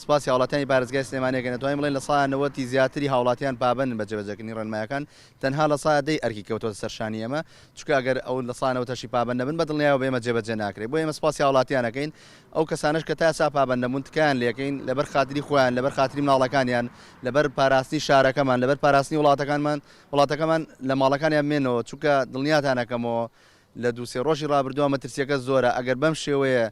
سوپاسی هاوڵاتیانی پارێزگای سلێمانی ئەکەین، ئەتوانین بڵێین 90% ی زیاتری هاوڵاتیان پابەندن بە جێبەجێکردنی ڕێنمایەکان، تەنها 10% ی ئەرکی کەوتووەتە سەر شانی ئێمە، چونکە ئەگەر ئەو 90% ەشی پابەند نەبن بە دڵنیایەوە بە ئێمە جێبەجێ ناکرێت، بۆیە ئێمە سوپاسی هاوڵاتیان ئەکەین، ئەو کەسانەش کە تا ئێستا پابەند نەبوون تکایان لێکەین لەبەر خاتری خۆیان، لەبەر خاتری مناڵەکانیان، لەبەر پاراستنی شارەکەمان، لەبەر پاراستنی وڵاتەکانمان وڵاتەکەمان لە ماڵەکانیان بمێنەوە، چونکە دڵنیاتان ئەکەمەوە لە دوو سێ ڕۆژی ڕابردووە مەترسییەکە زۆرە، ئەگەر بەم شێوەیە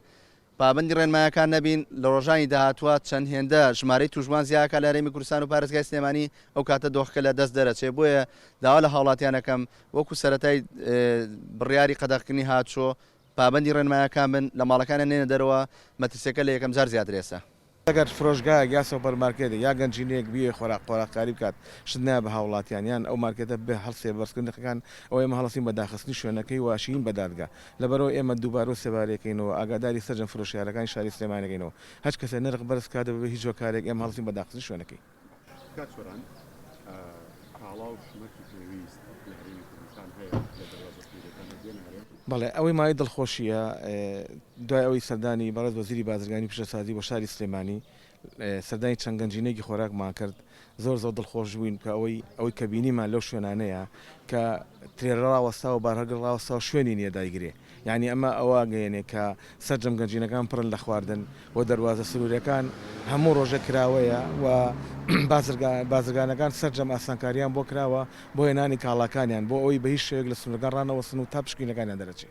پابەندی ڕێنمایەکان نەبین، لە ڕۆژانی داهاتووە چەند هێندە ژمارەی تووشبووان زیاد ئەکات لە هەرێمی کوردستان و پارێزگای سلێمانی، ئەو کاتە دۆخەکە لە دەست دەرەچێت، بۆیە داوا لە هاوڵاتیان ئەکەم وەکو سەرەتای بڕیاری قەدەغکردنی هاتوچۆ پابەندی ڕێنمایەکان بن، لە ماڵەکانیان نێنە دەرەوە، مەترسیەکە لە یەکەمجار زیاترە ئێستا. ئەگەر فرۆشگایەک یا سۆپەر مارکێتێک یا گەنجینەیەک بیەوێ خۆراک قۆراخکاری بکات شت نایە بە هاوڵاتیان یان ئەو مارکێتە بێ هەڵسێ بە بەرزکردنی نرخەکان ئەوە ئێمە هەڵەسین بە داخستنی شوێنەکەی و ئەشیین بە دادگا لەبەرئەوە ئێمە دووبارە و سێبارەیەکەینەوە ئاگاداری سەرجەم فرۆشیارەکانی شاری سلێمانی ئەکەینەوە هەچ کەسێ نرخ بەرز کاتەوە بەبێ هیچ هۆکارێک ئێمە هەڵەسین بە داخستنی شوێنەکەی. کاک سۆران، کاڵا و شمەکی پێویست لە هەرێمی کوردستان هەیە لە دەروازە سنوورییەکانەوە دێنە هەرێم؟ بەڵێ، ئەوەی مایەی دڵخۆشییە، دوای ئەوەی سەردانی بەڕێز وەزیری بازرگانی و پیشەسازی بۆ شاری سلێمانی، سەردانی چەند گەنجینەیەکی خۆراکمان کرد، زۆر زۆر دڵخۆش بووین کە ئەوەی ئەوەی کە بینیمان لەو شوێنانەیە کە ترێلە ڕاوەستاوە، بارهەڵگر ڕاوەستاوە شوێنی نییە دایگرێ. یانی ئەمە ئەوە ئەگەیەنێ کە سەرجەم گەنجینەکان پڕن لە خواردن و دەروازە سنووریەکان هەموو ڕۆژێک کراوەیە و بازرگانەکان سەرجەم ئاسانکاریان بۆ کراوە بۆ هێنانی کاڵاکانیان بۆ ئەوەی بە هیچ شێوەیەک لە سنوورەکان ڕانەوەستن و تا پشکنینەکانیان دەرەچێ.